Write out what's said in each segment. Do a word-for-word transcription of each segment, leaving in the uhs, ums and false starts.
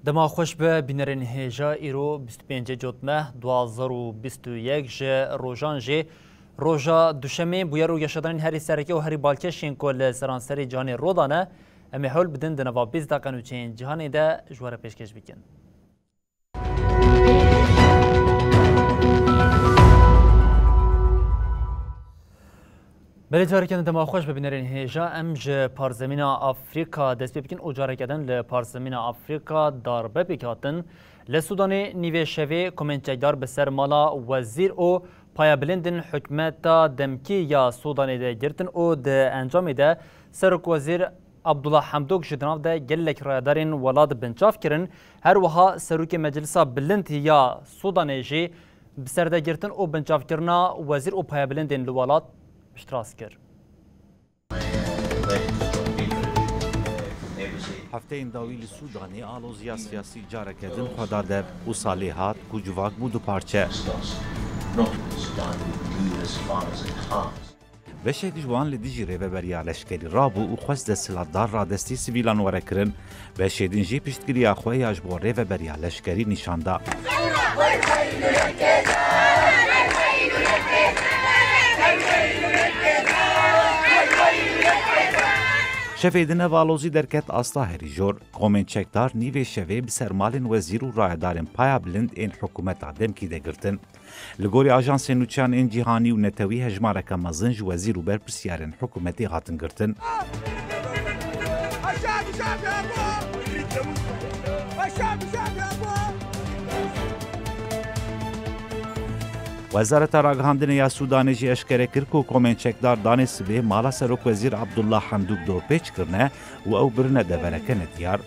Dema xweş be bînerên hêja, îro bîst û pêncê Cotmeh du hazar û bîst û yek ji rojan jî roja duşemê bûyer û geşedanên herî sereke û herî balkêş yên ku li seranserê cîhanê ro dane, em ê hewl bidin di nava bîst deqe nûçeyên cîhanê de ji we re pêşkêş bikin. Belê careke din dema xweş be bînerên hêja, em ji parzemîna Afrîka dest pê bikin û careke din li parzemîna Afrîka darbe pêk hatin. Li Sûdanê nîvê şevê komên çekdar bi ser mala wezîr û payebilindên hikûmeta demkî ya Sûdanê de girtin û di encamê de serokwezîr Abdullah Hamdok jî di nav de gelek rayedarên welat binçav kirin. Her wiha serokê Meclisa Bilind ya Sûdanê jî bi serdegirtin û binçavkirina wezîr û payebilindên li welat piştrast kir. Hefteyên dawî li Sûdanê aloziya siyasî careke din xwe da dev. Wisa lê hat ku civak bû du parçe. Beşek ji wan li dijî rêveberiya leşkerî rabû û xwest desthilatdar radestî sivîlan were kirin. Beşê din jî piştgiriya xwe ya ji bo rêveberiya leşkerî nîşan da. Şevê din ev alozî derket asta herî jor. Komên çekdar nîvê şevê bi ser malên wezîr û rayedarên paya bilind ên hikûmeta demkî de girtin. Li gorî ajansên nûçeyan ên cîhanî û netewî hejmareke mezin ji wezîr û berpirsiyarên hikûmetê hatin girtin. Wezareta Ragihandinê ya Sûdanê jî eşkere kir ku komên çekdar danê sibê mala Serokwezîr Abdullah Hamdûk dorpêç kirine û ew birine devereke nediyar.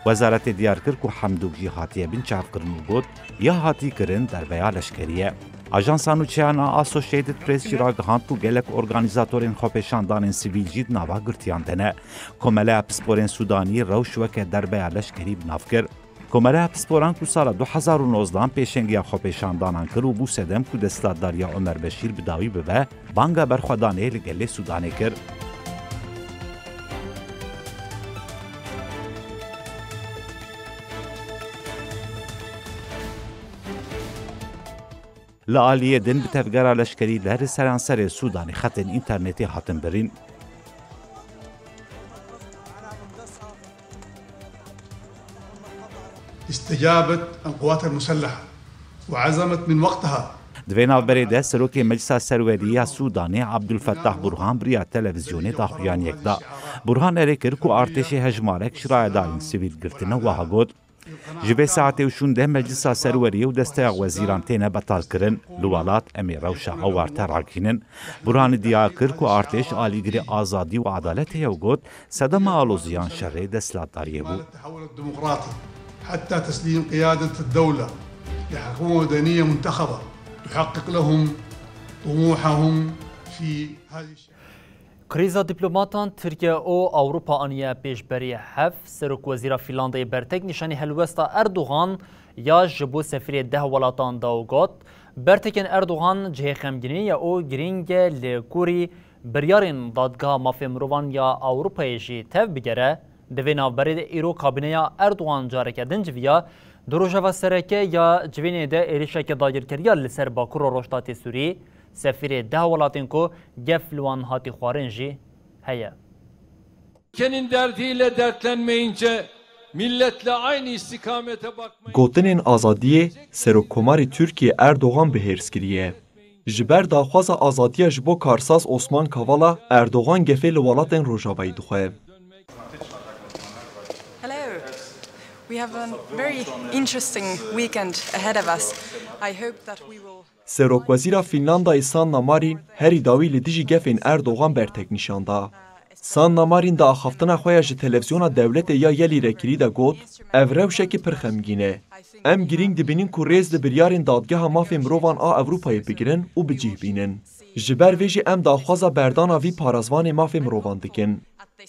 Wezaretê diyar kir ku Hemdûk jî hatiye binçavkirin û got, ya hatî kirin derbeya leşkerî ye. Ajansa nûçeyan a Associated Press jî ragihand ku gelek organîzatorên xwepêşandanên sivîl jî di nava girtiyan de ne. Komeleya Pisporên Sûdanî rewş weke derbeya leşkerî bi nav kir. Komeleya Pisporan ku sala du hezar û nozdehan pêşengiya xwepêşandanan kir û bû sedem ku desthilatdariya Omer Beşîr bi dawî bibe, banga berxwedanê li gelê Sûdanê kir. Li aliyê din bi tevgera leşkerî de li seranserê Sûdanê xetên înternetê hatin birîn. استجابت القوات المسلحة وعزمت من وقتها. Di vê navberê de Serokê Meclisa Serwerî ya Sûdanê Abdulfettah Burhan bi riya televîzyonê daxuyaniyek da. Burhan erê kir ku artêşê hejmarek ji rayedarên sivîl girtine, wiha got, ji vê saetê û şûn de Meclisa Serweriyê û desteya wezîran têne betalkirin. Li welat em ê rewşa ewarte ragihînin. Burhanî diyar kir ku artêş alîgirê azadî û edaletê ye û got, sedema aloziyan şerê desthilatdariyê bû. التحول الديمقراطي حتى تسليم قيادة الدولة لحكومة مدنية منتخبة تحقق لهم طموحهم في هذه الشعب. Krîza dîplomatan Tirkiye û Ewropa aniye pêşberî hev. Serokwezîra Fînlandayê bertek nîşanî helwesta Erdogan ya ji bo sefîrê deh welatan da û got, bertekên Erdogan cihê xemgînî ye û girîng e li gorî biryarên Dadgeha Mafê Mirovan ya Ewropayê jî tev bigere. Di vê navberê de îro kabîneya Erdogan careke din civiya. Di rojeva sereke ya civînê de êrişeke dagirkeriya li ser Bakur û Rojhilatê Sûrî, sefîrê deh welatên ku gef li wan hatî xwarin jî heye. Ülkenin derdiyle dertlenmeyince milletle aynı istikamete bakmayı Gotinên azadiyê Serokkomarê Tirkiyê Erdogan bi hêrs kiriye. Ji ber daxwaza azadiya ji bo karsaz Osman Kavala, Erdogan gefê li welatên Rojavayî dixwe. Hello. We have a very interesting weekend ahead of us. I hope that we will Serokwezîra Fînlandayê Sanna Marin herî dawî li dijî gefên Erdogan bertek nîşan da. Sanna Marin di axaftina xwe ya ji televîzyona dewletê ya Yelî re kirî de got, ev rewşekî pir xemgîn e. Em girîng dibînin ku rêz li biryarên Dadgeha Mafê Mirovan a Ewropayê bigirin û bi cih bînin. Ji ber vê jî em daxwaza berdana vî parêzvanê mafê mirovan dikin.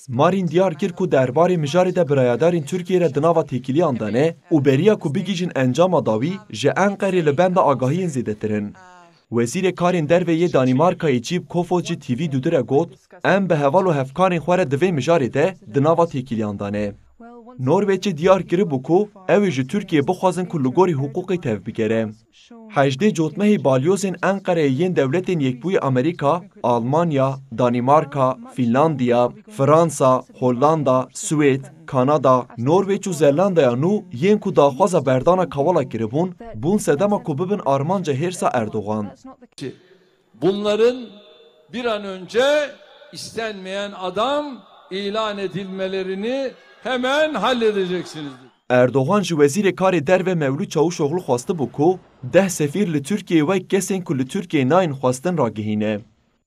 Marin diyar kir ku derbarê mijarê de bi rayedarên Tirkiyê re di nava têkiliyan de ne û beriya ku bigihîjin encama dawî ji Enqerê li benda agahiyên zêdetir in. Wezîrê Karên Derve yê Danîmarkayê Jeppe Kofod ji T V dû re got, em bi heval û hevkarên xwe re di vê mijarê de di nava têkiliyan de ne. Norwêçê diyar kiribû ku ew ê ji Tirkiyê bixwazin ku li gorî hiqûqê tevbigere. Hejdê cotmehê balyozên Enqereyê yên Dewletên Yekbûyî Amerîka, Almanya, Danîmarka, Fînlandiya, Fransa, Hollanda, Swêd, Kanada, Norwêç û Zelandaya nû yên ku daxwaza berdana kavala kiribûn, bûn sedema ku bibin armanca hêrsa Erdogan. Bunların bir an önce istenmeyen adam ilan edilmelerini hemen halledeceksiniz, dedi. Erdogan ji Wezîrê Karê Derve Mewlût Çavuşoglu xwestibû ku deh sefîr li Tirkiyeyê wek kesên ku li Tirkiyeyê nayên xwestin ragihîne.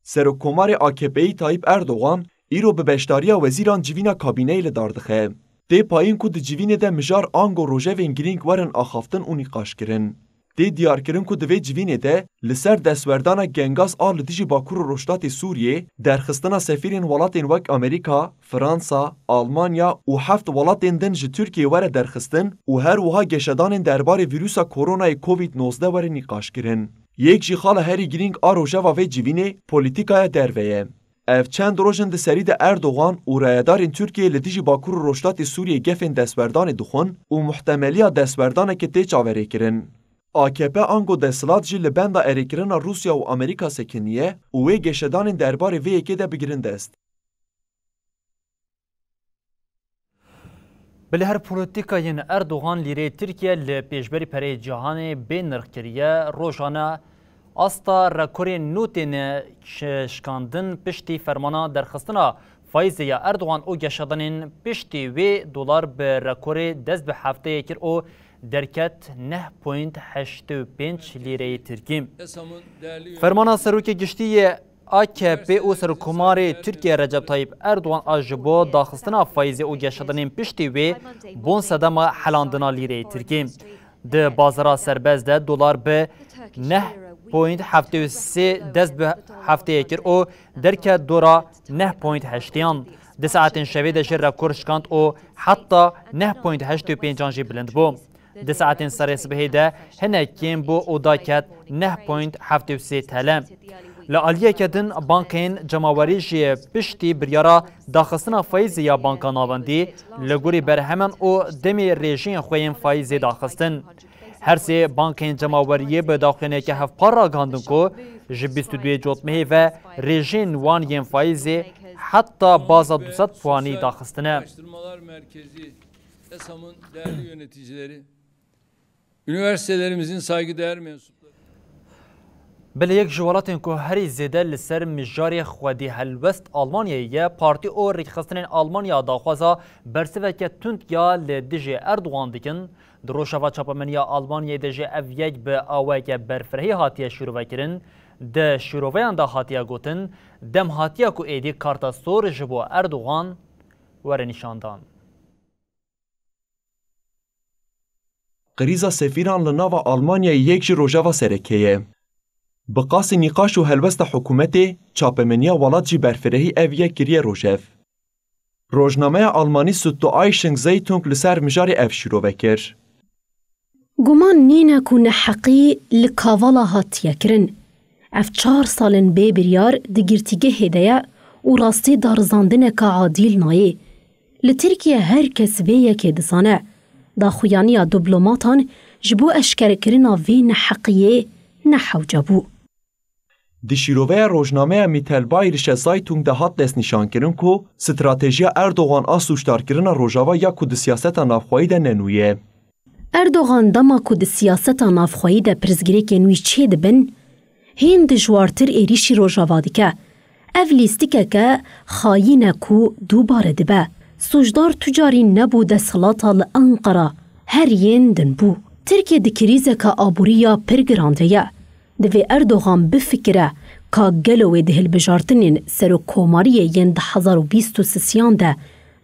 Serokkomarê A K P'yî Tayyip Erdogan îro bi beşdariya wezîran civîna kabîneyê li dar dixe. Tê payîn ku di civînê de mijar ango rojevên girîng werin axaftin û nîqaşkirin. Tê diyarkirin ku di vê civînê de li ser destwerdana Gengas A li dijî Bakur û Rojhilatê Sûriyê, derxistina sefîrên welatên wek Amerîka, Fransa, Almanya û heft welatên din ji Tirkiyeyê were derxistin û her wiha geşedanên derbarê vîrusa koronayê Covid nozdeh were nîqaşkirin. Yek jî xala herî girîng a rojeva vê civînê polîtîkaya derve ye. Ev çend roj in di serî de Erdogan û rayedarên Tirkiyeyê li dijî Bakur û Rojhilatê Sûriyê gefên destwerdanê dixwin û muhtemeliya destwerdanekê tê çaverêkirin. A K P ango desthilat jî li benda erêkirina Rûsya û Amerîka sekiniye û wê geşedanên derbarê vê yekê de bigirin dest. Bi li her polîtîkayên Erdogan lîreyê Tirkiye li pêşberî pereyê cîhanê bê nirx kiriye, rojane asta rekorên nû têne şi-, şikandin piştî fermana derxistina faîzê ya Erdogan û geşedanên piştî wê dolar bi rekorê dest bi hefteyê kir û derket neh point heştê û pênc lîreyê Tirkî. Fermana Serokê Giştî yê A K P û Serokkomarê Tirkiye Recep Tayyip Erdogan a ji bo daxistina faîzê û geşedanên piştî wê bûn sedema helandina lîreyê Tirkî. Di bazara serbest de dolar bi neh point heftê û sê dest bi hefteyê kir û derket dora neh point heştêyan. Di saetên şevê de jî rekor şikand û heta neh point heştê û pêncan jî bilind bû. Di saetên serê sibehê de hinek kêm bû û daket neh point heftê û sê T L. Li aliyeke din bankên cemawerî jî piştî biryara daxistina faîzê ya Banka Navendî li gorî berheman û demê rêjeyên xwe yên faîzê daxistin. Her sê bankên cemaweriyê bi daxuyaniyeke hevpar ragihandin ku ji bîst û duyê cotmehê ve rêjeyên wan yên faîzê heta baza du sed puanî daxistine. Araştırmalar Merkezi, ESAM'ın değerli yöneticileri, üniversitelerimizin saygıdeğer mensupları. Belê yek ji welatên ku herî zêde li ser mijarê xwedî helwest Almanyayê ye, partî û rêkxistinên Almanya daxwaza bersiveke tund ya li dijî Erdogan dikin. Di rojeva çapemeniya Almanyayê de jî ev yek bi awayeke berfirehî hatiye şîrovekirin. Di şîroveyan de hatiye gotin, dem hatiye ku êdî karta sor ji bo Erdogan were nîşandan. Krîza sefîran li nava Almanyayê yek ji rojeva sereke ye. Bi qasî nîqaş û helwesta hikûmetê, çapemeniya welat jî berfirehî ev yek kiriye rojev. Rojnameya Almanî Süddeutsche Zeitung li ser mijarê ev şîrove kir. Guman nîne ku neheqî li Kavala hatiye kirin. Ev çar sal in bê biryar di girtîgehê de ye û rastî darizandineke adîl nayê. Li Tirkiye her kes vê yekê dizane. Daxuyaniya diplomatan ji bo eşkerekirina vê neheqiyê ne hewce bû. Di şîroveya rojnameya Mittelbayerische Zeitung de hat destnîşankirin ku stratejiya Erdogan a sûcdarkirina Rojava ya ku di siyaseta navxweyî de ne nû ye. Erdogan dema ku di siyaseta navxweyî de pirsgirêkên wî çêdibin, hîn dijwartir êrîşî Rojava dike. Ev lîstikeke xayîn e ku dubare dibe. Sûcdar tu carî nebû desthilata li Enqera, her yên din bû. Tirkiye di krîzeke aborî ya pir giran de ye. Divê Erdogan bifikire Ka gelo wê di hilbijartinên serokkomariyê yên du hezar û bîst û sisiyan de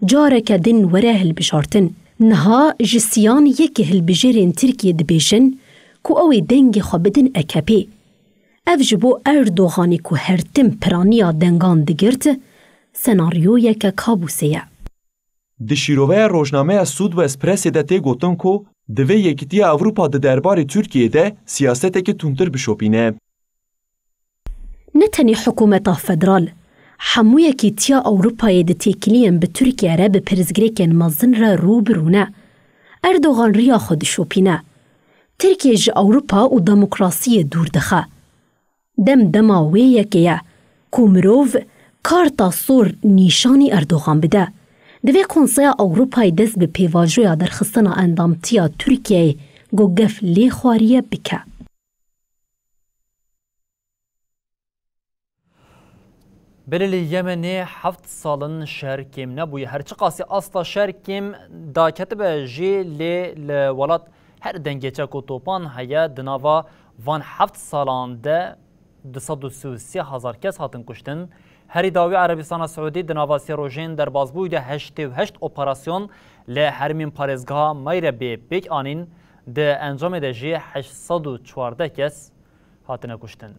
careke din were hilbijartin. Niha ji siyan yekê hilbijêrên Tirkiyê dibêjin ku ew ê dengê xwe bidin A K P'ê. Ev ji bo Erdoganî ku her tim piraniya dengan digirt, senaryoyeke kabûsê ye. Di şîroveya rojnameya Südwest Pressê de tê gotin ku divê Yekîtiya Ewropa di derbarê Tirkiyeyê de siyaseteke tundtir bişopîne. Ne tenê hikûmeta federal, hemû Yekîtiya Ewropayê di têkiliyên bi Tirkiye re bi pirsgirêkên mezin re rû bi rû ne. Erdogan riya xwe dişopîne. Tirkiye ji Ewropa û demokrasiyê dûr dixe. Dem dema wê yekê ye ku mirov karta sor nîşanî Erdogan bide. Divê Konseya Ewropayê dest bi pêvajoya derxistina endamtiya Tirkiyeyê ku gef lê xwariye bike. Belê li Yemenê heft sal in şer kêm nebûye. Her çiqasî asta şer kêm daketibe jî, lê li welat her dengê çek û topan heye. Di nava van heft salan de du sed û sî û sê hezar kes hatin kuştin. Herî dawî Erebistana Siûdî di nava sê rojên derbazbûyî de heştê û heşt operasyon li herêmên parêzgeha Meyrebê pêk anîn. Di encamê de jî heşt sed û çardeh kes hatine kuştin.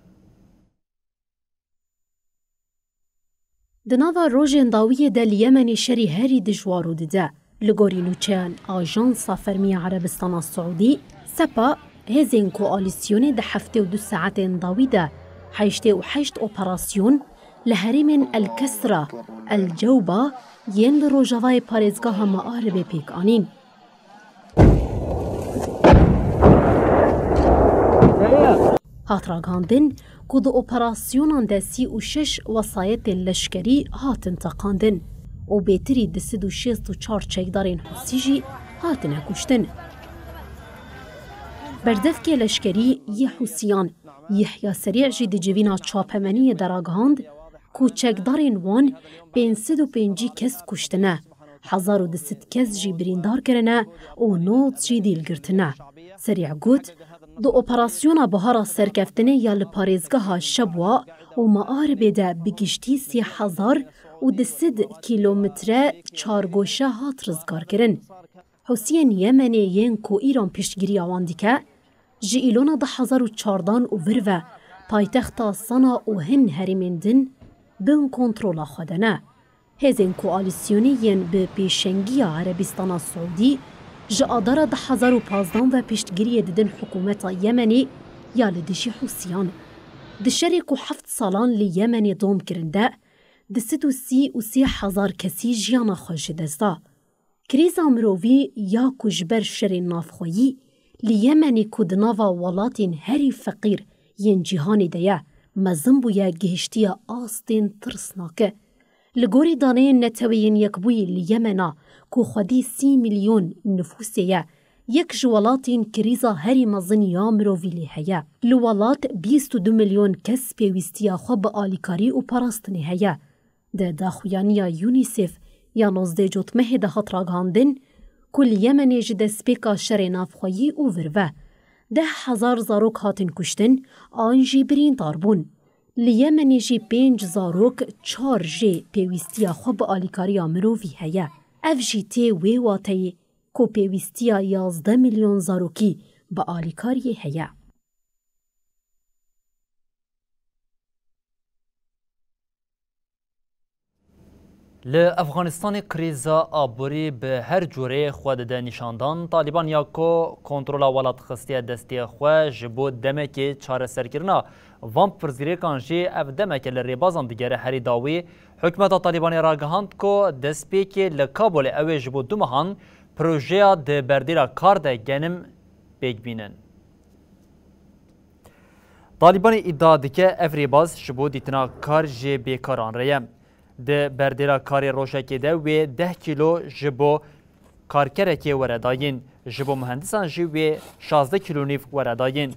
Di nava rojên dawiyê de li Yemenê şerî herî dijwar rû dide. Li gorî nûçeyan Ajansa Fermî ya Erebistana Siûdî, SEPA, hêzên koalîsyonê di heftê û du saetên dawî de heştê û heşt operasyon li herêmên El Kesra, El Cewba yên li rojavayê parêzgeha Maaribê pêk anîn. Hat ragihandin ku di operasyonan de sî û şeş wesayetên leşkerî hatin teqandin û bêtirî du sed û şêst û çar çekdarên Husî jî hatine kuştin. Berdevkê leşkerî yê Husîyan Yehya Serî jî di civîna çapemeniyê de ragihand ku çekdarên wan pênc sed û pêncî kes kuştine. Hezar û du sed kes jî birîndar kirine û nod jî dîl girtine. Serî got, di operasyona bihara serkeftinê ya li parêzgeha Şebwa û Maaribê de bi giştî sê hezar û du sed kîlometre çargoşe hat rizgarkirin. Husiyên Yemenê yên ku Îran piştgiriya wan dike, ji Îlona du hezar û çardan û vir ve paytexta Sana û hin herêmên din bin kontrola xwe de ne. Hêzên koalîsyonî yên bi pêşengiya Erebistana Siûdî ji Adara du hezar û pazdan ve piştgiriyê didin hikûmeta Yemenê ya li dijî Hûsiyan. Di şerê ku heft salan li Yemenê dom kirin de, du sed û sî û sê hezar kesî jiyana xwe ji dest da. Krîza mirovî ya ku ji ber şerên navxweyî li Yemenê ku di nava welatên herî feqîr yên cîhanê de ye, mezin bûye, gihiştiye astên tirsnake. Li gorî daneyên Neteweyên Yekbûyî li Yemena ku xwedî sî milyon nifûsê ye, yek ji welatên krîza herî mezin ya mirovî lê heye. Li welat bîst û du milyon kes pêwîstiya xwe bi alîkarî û parastinê heye. Di daxuyaniya UNICEF ya nozdeh Cotmehê de hat ragihandin ku li Yemenê ji destpêka şerê navxweyî û vir ve deh hezar zarok hatin kuştin an jî birîndar bûn. Li Yemenê jî pênc zarok çar jê pêwîstiya xwe bi alîkariya mirovî heye. Ev jî tê wê wateyê ku pêwîstiya yazdeh milyon zarokî bi alîkariyê heye. Li Efxanistanê krîza aborî bi her cûrê xwe dide nîşandan. Talîban ya ku kontrola welat xistiye destê xwe, ji bo demekê çareserkirina van pirsgirêkan jî ev demeke li rêbazan digere. Herî dawî hikûmeta Talîbanê ragihand ku destpêkê li Kabulê ew ê ji bo du mehan projeya di berdêla kar de genim pêk bînin. Talîbanê îdia dike ev rêbaz ji bo dîtina kar ji bêkaran re ye. Di berdêla karê rojekê de wê deh kîlo ji bo karkerekê were dayîn, ji bo muhendisan jî wê şazdeh kîlo nîv were dayîn.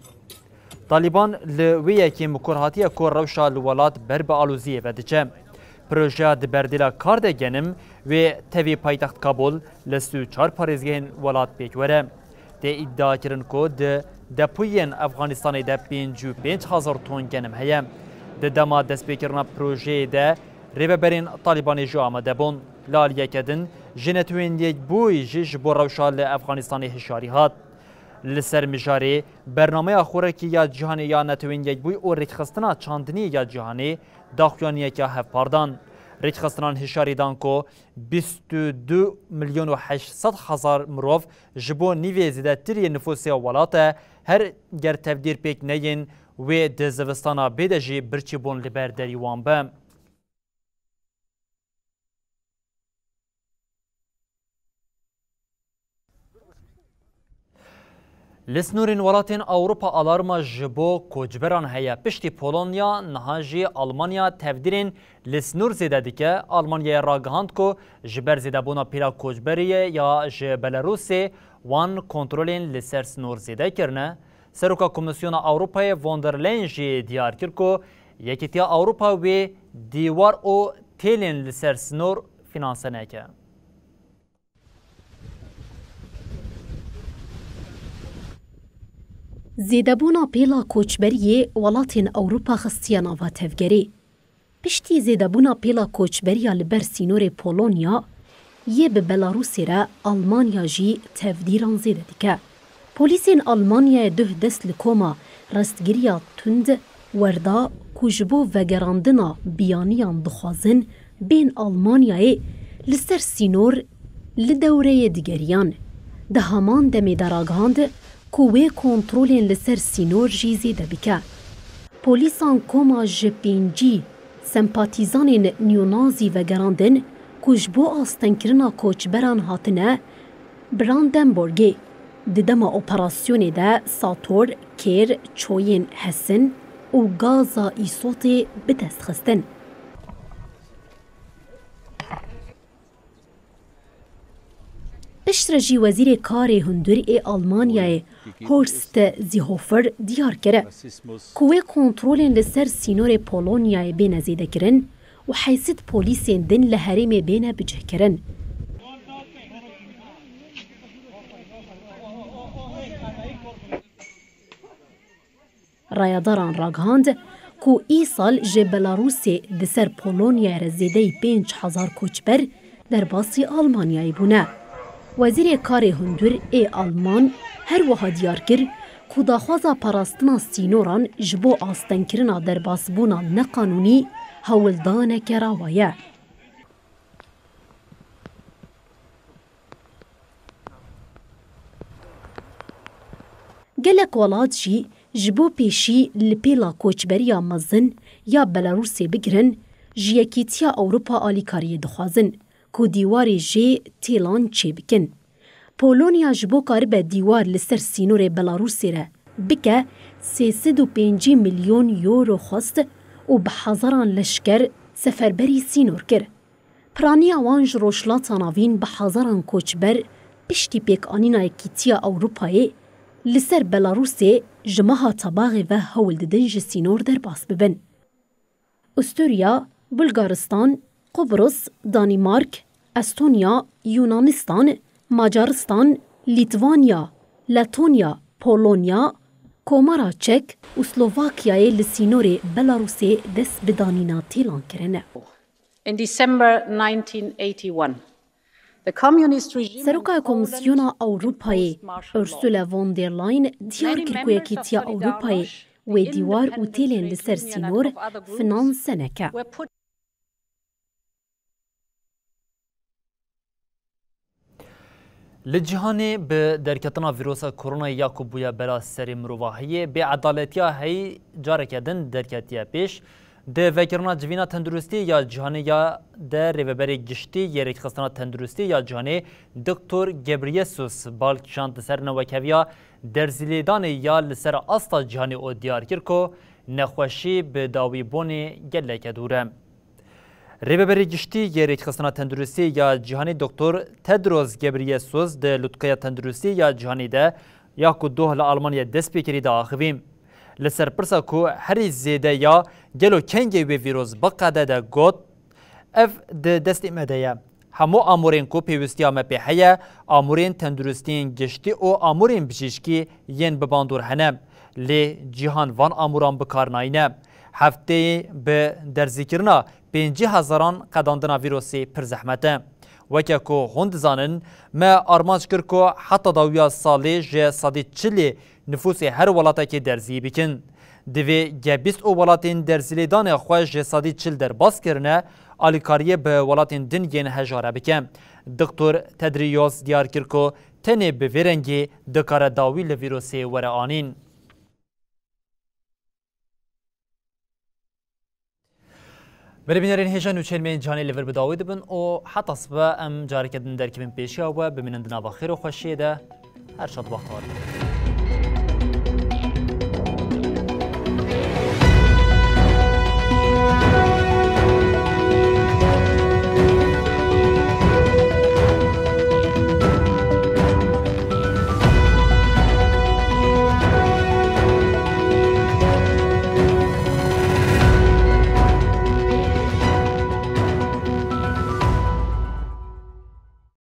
Talîban li wê yekê mikur hatiye ku rewşa li welat ber bi aloziyê ve diçe. Projeya di berdêla kar de genim wê tevî paytext Kabul li sî û çar parêzgehên welat pêk were. Tê îdiakirin ku di depoyên Efxanistanê de pêncî û pênc hezar ton genim heye. Di dema destpêkirina projeyê de rêveberên Talîbanê jî amade bûn. Li aliyeke din ji Netewên Yekbûyî jî ji bo rewşa li Efxanistanê hişyarî hat. Li ser mijarê bernameya xorkî ya cîhanê ya Netewên Yekbûyî û rêkxistina çandiniyê ya cîhanê daxuyaniyeke hevpar dan. Rêkxistinan hişyarî dan ku bîst û du milyon û heşt sed hezar mirov ji bo nîvê zêdetiriyê nifûsê welat e, her ger tevdîr pêk neyên, wê di zivistana bê de jî birçîbûn li ber derî wan be. Li snorên welatên Ewropa alarma ji bo koçberan heye. Piştî Polonya, niha jî Almanya tevdîrên li snor zêde dike. Almanyayê ragihand ku ji ber zêdebûna pêla koçberiyê ya ji Belarusê wan kontrolên li ser snor zêde kirine. Seroka Komîsyona Ewropayê von der Leyen jî diyar kir ku Yekîtiya Ewropa wê dîwar û têlên li ser snor fînanse neke. Zêdebûna pêla koçberiyê welatên Ewropa xistiye nava tevgerê. Piştî zêdebûna pêla koçberiya li ber sînorê Polonya yê bi Belarusê re, Almanya jî tevdîran zêde dike. Polîsên Almanyayê duh dest li koma rastgiriya tund werda ku ji bo vegerandina biyaniyan dixwazin bên Almanyayê li ser sînor li dewreyê digeriyan. Di heman demê de ragihand ku wê kontrolên li ser sînor jî zêde bike. Polîsan koma ji pêncî sempatîzanên nîyonazî vegerandin ku ji bo astengkirina koçberan hatine Brandenburgê. Di dema operasyonê de sator, kêr, çoyên hesin û gaza îsotê bi dest xistin. Piştre jî Wezîrê Karê Hundir ê Almanyayê Horst Seehofer diyar kir ku wê kontrolên li ser sînorê Polonyayê bêne zêdekirin û heyşt polîsên din li herêmê bêne bicihkirin. Rayedaran ragihand ku îsal ji Belarusê di ser Polonyayê re zêdeyî pênc hezar koçber derbasî Almanyayê bûne. Wezîrê Karê Hundir ê Alman her wiha diyar kir ku daxwaza parastina sînoran ji bo astengkirina derbasbûna neqanûnî hewldaneke rawa ye. Gelek welat jî ji bo pêşî li pêla koçberiya mezin ya Belarusê bigirin, ji Yekîtiya Ewropa alîkariyê dixwazin ku dîwarê jê têlan çêbikin. Polonya ji bo karibe dîwar li ser sînorê Belarusê re bike, sê sed û pêncî milyon euro xwest û bi hezaran leşker seferberî sînor kir. Piraniya wan ji Rojhilata Navîn bi hezaran koçber piştî pêkanîna Yekîtiya Ewropayê li ser Belarusê ji meha Tebaxê ve hewl didin ji sînor derbas bibin. Usturya, Bulgaristan, Qubris, Danîmark, Estonya, Yunanistan, Macaristan, Lîtvanya, Letonya, Polonya, Komara Çek û Slovakyayê li sînorê Belarusê dest bi danîna têlan kirine. In December nineteen eighty-one, the communist regime Seroka Komisyona Ewropayê Ursula von der Leyen diyar kir ku Yekîtiya Ewropayê wê dîwar û têlên li ser sînor finanse neke. Li cîhanê bi derketina vîrusa koronayê ya ku bûye bela serê mirovahiyê, bêedaletiya heyî careke din derketiye pêş. Di vekirina civîna tenduristiyê ya cîhanê ya de rêveberê giştî yê rêkxistina tenduristiyê ya cîhanê Doktor Gebreyesus bal kişand li ser newekheviya derzîlêdanê ya li ser asta cîhanê û diyar kir ku nexweşî bi dawîbûnê geleke dûr e. Rêveberê giştî yê Rêkxistina Tenduristiyê ya Cîhanê Doktor Tedros Ghebreyesus di lûtkeya tenduristiyê ya cîhanê de ya ku doh li Almanya dest pê kirî diaxivî. Li ser pirsa ku herî zêde ya gelo kengê wê vîrus biqede de got, ev di destê me de ye. Hemû amûrên ku pêwistiya me pê heye, amûrên tenduristiyên giştî û amûrên bijîşkî yên bi bandor hene. Lê cîhan van amûran bi kar nayîne. Hefteyê bi derzîkirina pêncî hezaran qedandina vîrusê pir zehmet e. Weke ku hûn dizanin, me armanc kir ku heta dawiya salê ji sedî çilê nifûsê her welatekê derzî bikin. Divê ge bîst û welatên derzîlêdanê xwe ji sedî çil derbas kirine, alîkariyê bi welatên din yên hejare bike. Doktor Tedrî Yoz diyar kir ku tenê bi vê rengê dikare dawî li vîrusê were anîn. Belê bînerên hêja, nûçeyên me yên canê li vir bi dawî dibin û heta sibe em careke din derkevin pêşiya we, bimînin di nava xêr û xweşiyê de. Her şad wexta we.